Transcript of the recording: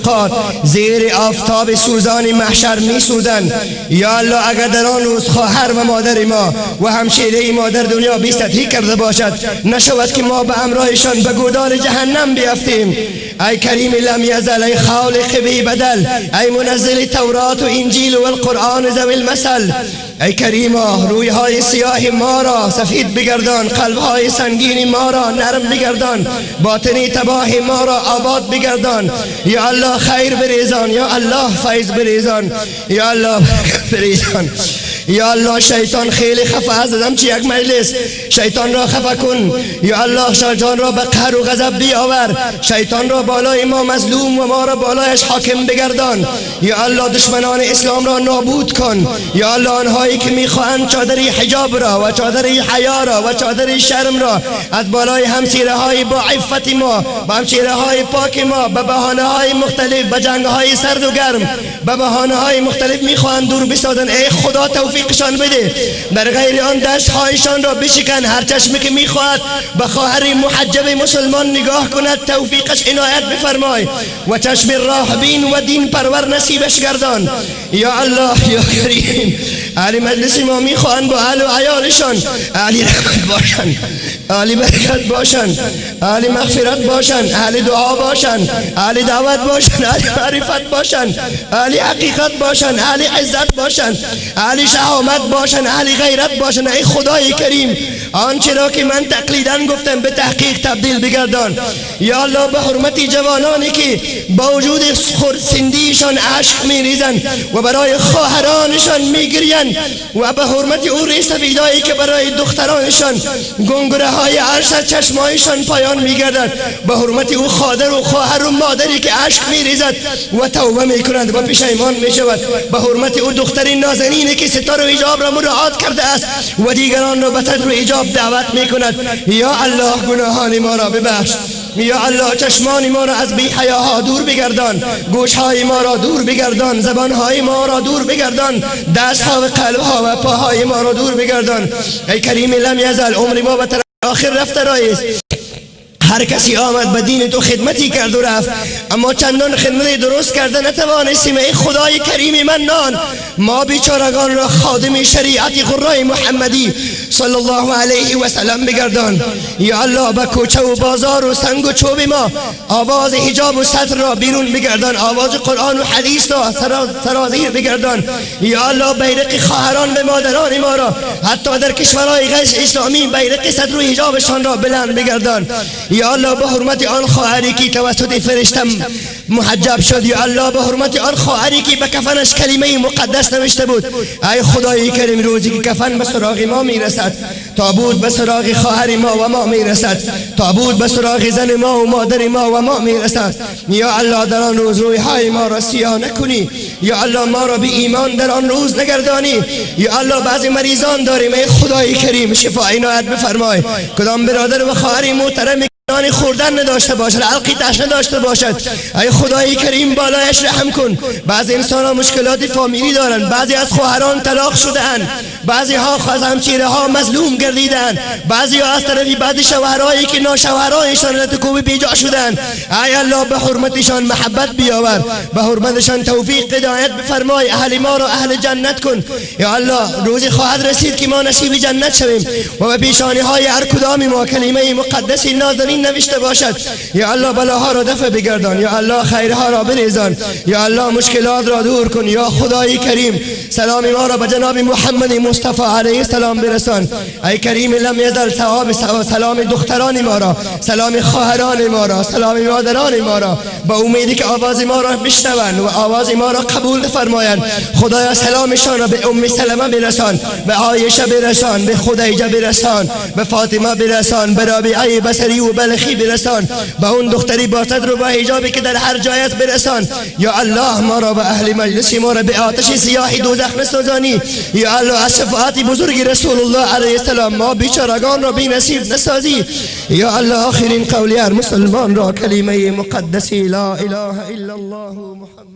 منافقان زیر آفتاب سوزان محشر میسوزند. یا الله، اگر در آن روز خواهر و مادر ما و همشیره ما در دنیا بیستری کرده باشد، نشود که ما به همراهشان به گودال جهنم بیفتیم. ای کریم لم یزل، ای خالق بی بدل، ای منزل تورات و انجیل و القرآن ذوی المثل، ای کریما، روی های سیاه ما را سفید بگردان، قلب های سنگین ما را نرم بگردان، باطنی تباه ما را آباد بگردان. یا الله، خیر بریزان. یا الله، فیض بریزان. یا الله، بریزان. یا الله، شیطان خیلی خفه است از همچی یک مجلس. شیطان را خفه کن. یا الله، شیطان را به قهر و غضب بیاور. شیطان را بالای ما مظلوم و ما را بالایش حاکم بگردان. یا الله، دشمنان اسلام را نابود کن. یا الله، آنهایی که میخواهند چادر حجاب را و چادر حیا را و چادر شرم را از بالای همشیره های با عفت ما، با همشیره های پاک ما، به بهانه های مختلف، به جنگ های سرد و گرم، به بهانه های مختلف میخواهند دور بسازند، ای خدا، توفیقشان بده. در غیر آن دست هایشان را بشکن. هر چشمی که میخواهد به خواهر محجب مسلمان نگاه کند، توفیقش عنایت بفرمای و چشم راهبین و دین پرور نصیبش گردان. یا الله، یا کریم، اهل مجلس ما میخواهند با اهل و عیالشان اهل رحمت باشند، اهل برکت باشند، اهل مغفرت باشند، اهل دعا باشند، اهل دعوت باشند، اهل معرفت باشند، اهل حقیقت باشند، اهل عزت باشند، اهل شهامت باشند، اهل غیرت باشند. ای خدای کریم، آنچه را که من تقلیدا گفتم به تحقیق تبدیل بگردان. یا الله، به حرمت جوانانی که با وجود خرسندیشان اشک میریزند و برای خواهرانشان میگریند و به حرمت او ریش سفیدایی که برای دخترانشان گنگره های اشک از چشمایشان پایان میگردد، به حرمت او خادر و خواهر و مادری که اشک میریزد و توبه میکند و پشیمان میشود، به حرمت او دختر نازنینی که ستر و حجاب را مراعات کرده است و دیگران را به ستر و حجاب دعوت میکند، یا الله، گناهان ما را ببخش. یا الله، چشمان ما را از بی حیاها دور بگردان، گوش های ما را دور بگردان، زبان های ما را دور بگردان، دست ها و قلب ها و پاهای ما را دور بگردان. ای کریم لم یزل، عمر ما به آخر رفته رایست. هر کسی آمد به دین تو خدمتی کرد و رفت، اما چندان خدمت درست کرده نتوانستیم. ای خدای کریم منان، ما بیچارگان را خادم شریعت غرای محمدی صلی الله علیه و سلم بگردان. یا الله، به کوچه و بازار و سنگ و چوب ما آواز حجاب و ستر را بیرون بگردان، آواز قرآن و حدیث را سرازیر بگردان. یا الله، بیرق خواهران و مادران ما را حتی در کشورهای غیر اسلامی، بیرق ستر و حجابشان را بلند بگردان. یا الله، به حرمت آن خواهری که توسط فرشته محجب شد، یا الله، به حرمت آن خواهری که به کفنش کلمه مقدس نوشته بود، ای خدای کریم، روزی که کفن به سراغ ما میرسد، تابوت به سراغ خواهر ما و ما میرسد، تابوت به سراغ زن ما و مادر ما و ما میرسد، یا الله، در آن روز روی های ما را سیاه نکنی. یا الله، ما را به ایمان در آن روز نگردانی. یا الله، بعضی مریضان داریم، ای خدای کریم، شفا عنایت بفرمای. کدام برادر و خواهر محترم نان خوردن نداشته باشد، حلقی تشنه داشته باشد، ای خدای کریم، بالایش رحم کن. بعضی انسان ها مشکلات فامیلی دارند، بعضی از خواهران طلاق شده اند، بعضی ها از همشیره ها مظلوم گردیدند، بعضی ها از طرف بعضی شوهرهایی که ناشوهرهایشان لت کوبی بیجا شدند. ای الله، به حرمتشان محبت بیاور، به حرمتشان توفیق هدایت بفرمای. اهل ما را اهل جنت کن. یا الله، روزی خواهد رسید که ما نصیب جنت شویم و به پیشانی های هر کدام ما کلمه مقدس نازنین نوشته باشد. یا الله، بلاها را دفع بگردان. یا الله، خیرها را بریزان. یا الله، مشکلات را دور کن. یا خدای کریم، سلام ما را به جناب محمد مصطفی علیه السلام برسان. ای کریم لم یزل، ثواب سلام دختران ما را، سلام خواهران ما را، سلام مادران ما را، با امیدی که آواز ما را بشنوند و آواز ما را قبول فرمایند، خدایا، سلامشان را به ام سلمه برسان، به عایشه برسان، به خدیجه برسان، به فاطمه برسان، به رابعه بصری و بلخی برسان، به اون دختری با ستر و با حجابی که در هر جای است برسان. یا الله، ما را و اهل مجلس ما را به آتش سیاه دوزخ نسوزانی. یا الله، از شفاعت بزرگ رسول الله علیه السلام ما بیچارگان را بی نصیب نسازی. یا الله، آخرین قول هر مسلمان را کلمه مقدس لا اله الا الله محمد.